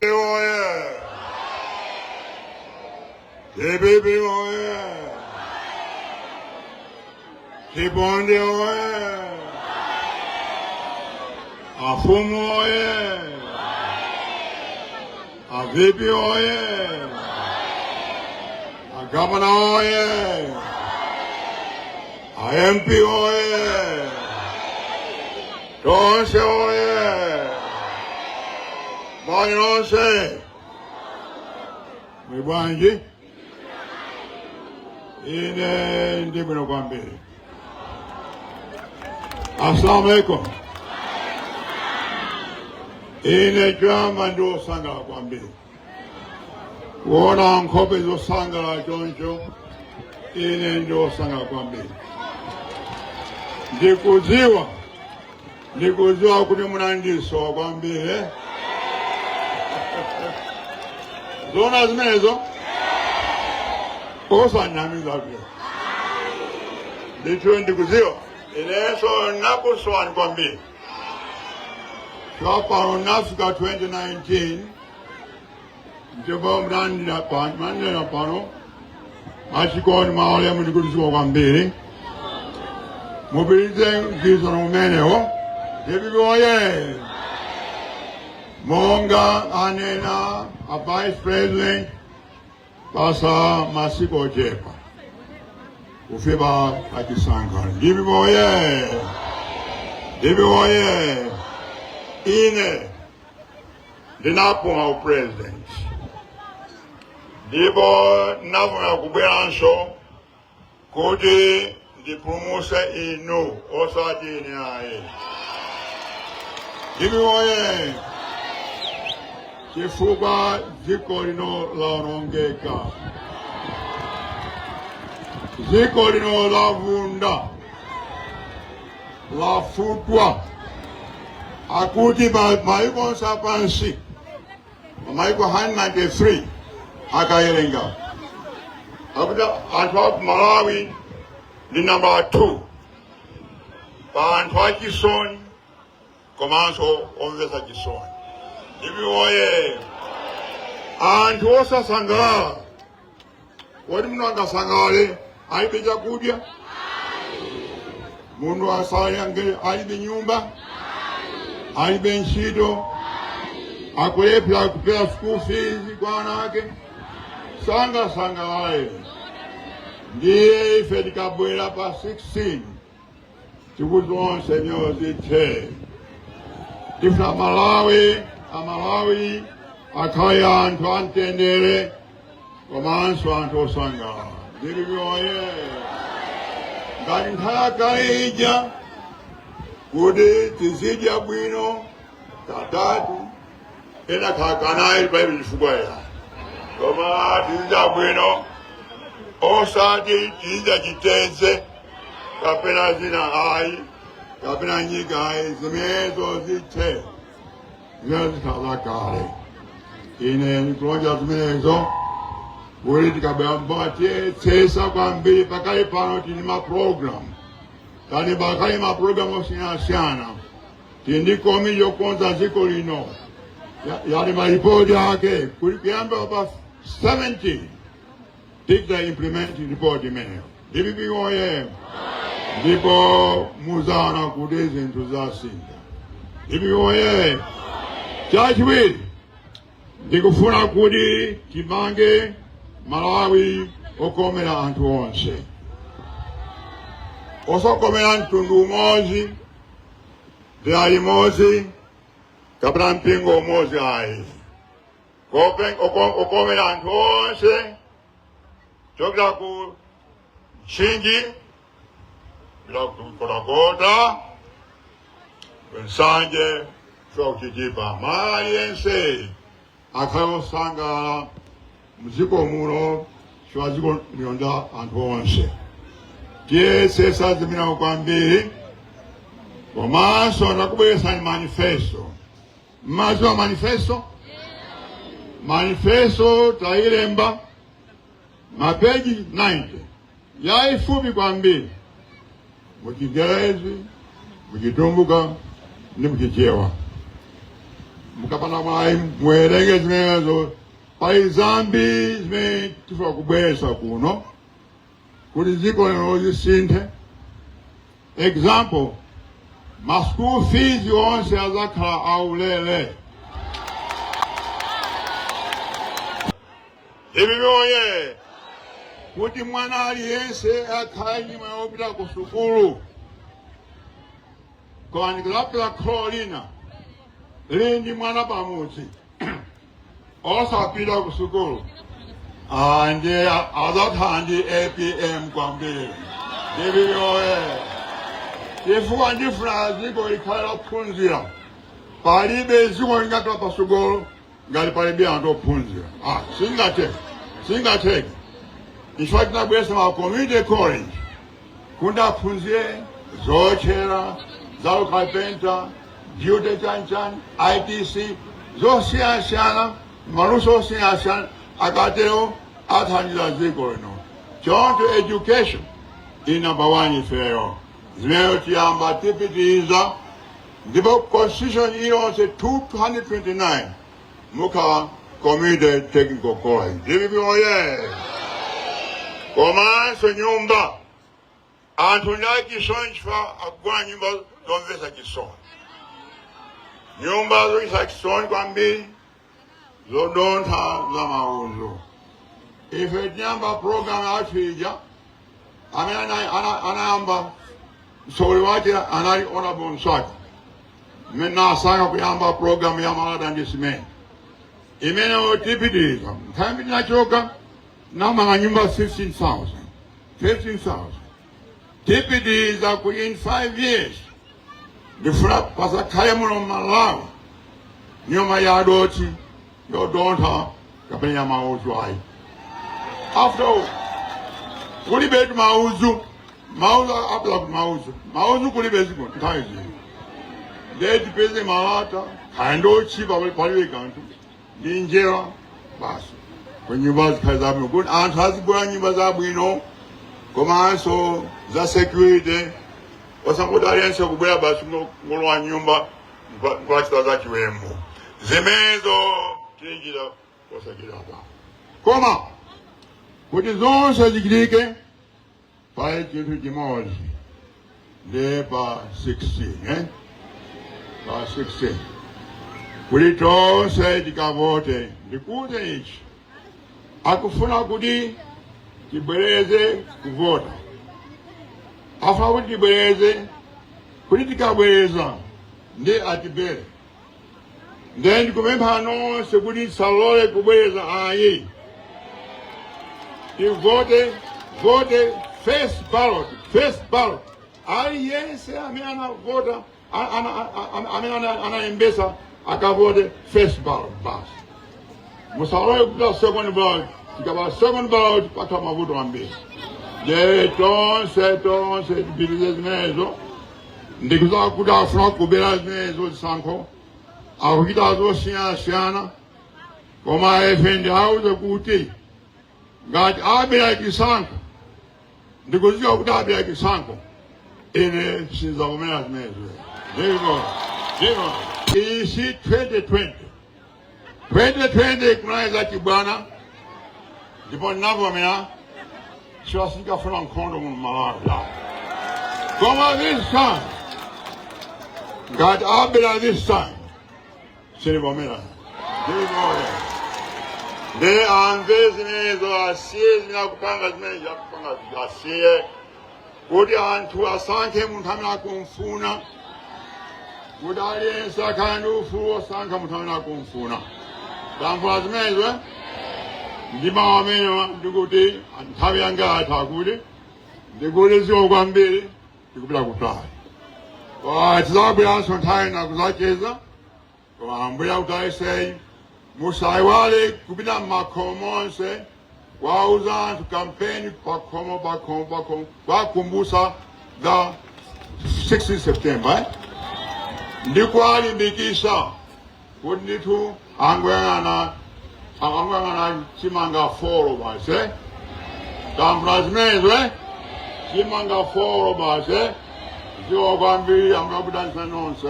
Oye! DPP oye! Chiponde oye! Afumu oye! A VP oye! A Governor oye! A MP oye! Tonse oye! Moni nonse! Muli bwanji? Ine ndi bwino kwambiri. Assalamu alaikum. Ine choyamba ndi wosangalala kwambiri kuona nkhope zosangalala choncho. Ine ndi wosangalala kwambiri. Ndikudziwa kuti munandisowa kwambiri, eh? Zoona zimenezo, osanamiza pia. Ndithu ndikudziwa inenso nakusowani kwambiri. Pano nafika 2019 ndipo mlandira pano, mlandira pano machikondi maolemu. Ndikudziwa kwambiri. Mupitirize mgwirizano umenewo. DPP oye! Monga anena a Vice President, pasa masiku ochepa kufika pachisankho. DPP oye! DPP oye! Ine ndinapuma upresident ndipo ndinafuna kubweranso kuti ndipulumuse inu, osati ine ayi. DPP oye! Chifukwa dziko lino laonongeka, dziko lino lavunda, lafutwa. Akuti maiko onse apansi, maiko 193 akayerenga, akuti anthu aku Malawi ndi namba 2 pa anthu achisoni komanso omvetsa chisoni. DPP oye! Anthu osasangalala. Kodi munthu angasangalale alibe chakudya? Munthu asayange alibe nyumba, alibe ntchito, akulephera kupeza school fees kwa ana ake, sangasangalale. Ndiye ife tikabwera pa 16 tikuti onse nyoyo zithe. Tifuna Malawi, Amalawi akhale anthu amtendere komanso anthu osangalala. DPP oye! Ngati nthawi yakale ija kuti tizidya bwino katatu, ena khala kanayi, palibe chifukwa ya, koma tizidya bwino, osati tizidya chitedze kapena zina ayi, kapena nyika ayi. Zimenezo zithe, zimene zikhala kale. Ine ndikulonjeza zimenezo kuti tikabwera mbatietsesa kwambiri. Pakali pano tili ma program, tani pakali ma program osiyanasiyana. Tili ndi komiti yokonza dziko lino, yali maripoti ake kuti kuyamba pa 17 tikita implement report imeneyo. DPP oye! Ndipo muzaona kuti zinthu zasintha. DPP oye! Chachiwiri, ndikufuna kuti timange Malawi okomera anthu onse, osakomera mtundu umodzi, dera limodzi kapena mpingo umodzi ayi. Okomera anthu onse chokera ku Mchinji bila Nkhotakota, Nsanje kufika kuChitipa. Malawi aliyense akhale osangalala mdziko muno chifukwa dziko lino ndi anthu onse. Tiyesesa zimenezo kwambiri. Komanso ndakubweresani manifesto. Maziwa manifesto? Manifesto tayilemba mapeji 90, yaifupi kwambiri, muchingerezi, muchitumbuka ndi muchichewa. Mukapanda mwayi muwerenge zimenezo. Pali zambiri zimene tifuna kubweretsa kuno kuti dziko lino lisinthe. Example, ma school fees onse azakhala aulere. DPP oye! Kuti mwana aliyense akhale ndi mwayi wopita ku sukulu. Koma ndikapeza kholo lina lili ndi mwana pamudzi osapita ku sukulu, ndiye azakhala ndi APM kwambiri. DPP oye! Chifukwa ndifuna dziko likhale lophunzira. Palibe dziko lingapite patsogolo ngati palibe anthu ophunzira. Singatheke, singatheke. Chifukwa tinabweretsa ma community college kuti aphunzire zootchera, za ukalipenta, beauty, chanchan, ITC, zosiyanasiyana, maluso osiyanasiyana. Akatero athandiza dziko lino. Choncho education ili number one ifeyo. Zimenezo tiyamba, tipitiriza, ndipo constituency iliyonse 229 mukhala community technical college. DPP oye! Komanso nyumba, anthu ndi achisoni chifukwa akugona nyumba zomvetsa chisoni, nyumba zochititsa chisoni kwambiri, zodontha za maudzu. Ife tinayamba program yathu ija amene anayamba mtsogoleri wake anali Honorable Msaka, mmene nasankha kuyamba program ya malata ndi simenti imeneyo tipitiriza. Nthawi imene tinachoka namanga nyumba 15,000, 15,000. Tipitiriza ku in 5 years ndifuna pasakhale muno Malawi nyumba ya dothi yodontha kapena ya maudzu ayi. After all, kulibetu maudzu, maudzu apela kuti maudzu, maudzu kulibe ziko nthawi zino. Ndiye tipeze malata kaya ndi otchipa, palibe kanthu, ndi njerwa basi, ku nyumba zikhale zabwino kuti anthu azigula nyumba zabwino komanso za security, osangoti aliyense kubwera basi ngolowa nyumba nkuwachita za chiwembu. Zimenezo tichita posachedwapa. Koma kuti zonse zichitike pali chinthu chimodzi, ndiye pa 16, eh? Pa 16 kuti tonse tikavote. Ndikuti ichi akufuna kuti tibwereze kuvota, afuna kuti tibwereze, kuti tikabwereza ndi atibere. Ndiye ndikupempha nonse kuti tisalole kubwereza ayi, tivote, vote first ballot, first ballot. Aliyense amene anavota, amene analembesa akavote first ballot basi. Musalole kupita second ballot. Tikapita second ballot pakhala mavuto ambiri. Ndiye tonse, tonse tipitirize zimenezo. Ndikudziwa kuti afuna kubera zimenezo, zisankho akuchita zosiyanasiyana, koma ife ndiauze kuti ngati abera chisankho, ndikudziwa kuti abera chisankho, ine sindzavomera zimenezo. Ndiko ndiko iyi si 2020. 2020 kunali za chibwana ndipo ndinavomera chifukwa sinkafuna nkhondo muno Malawi. Koma this time ngati abera this time sindivomera. Ndiko ndi amve zimenezo, asiye zimene akupanga, zimene akupanga asiye, kuti anthu asankhe munthu amene akumfuna, kuti aliyense akhale ndi ufulu wosankha munthu amene akumfuna. Tamvula zimenezo, eh? Ndi mawu amenewa ndikuti nthawi yanga yatha, kuti ndikuti zikomo kwambiri, tikupita kutali. Tizabweranso nthawi ina kuzacheza, koma Ambuye akudalitseni. Musaiwale kupita m'makhomo monse kuwauza anthu, kampeni pakhomo pakhomo pakhomo, kuwakumbutsa the 16 September, eh? Ndi kuwalimbikisa kuti ndithu angoyang'ana chimanga 4 basi, eh? Tamvula zimenezo, eh? Chimanga 4 basi, eh? Zikomo kwambiri, Ambuye akudalitseni nonse.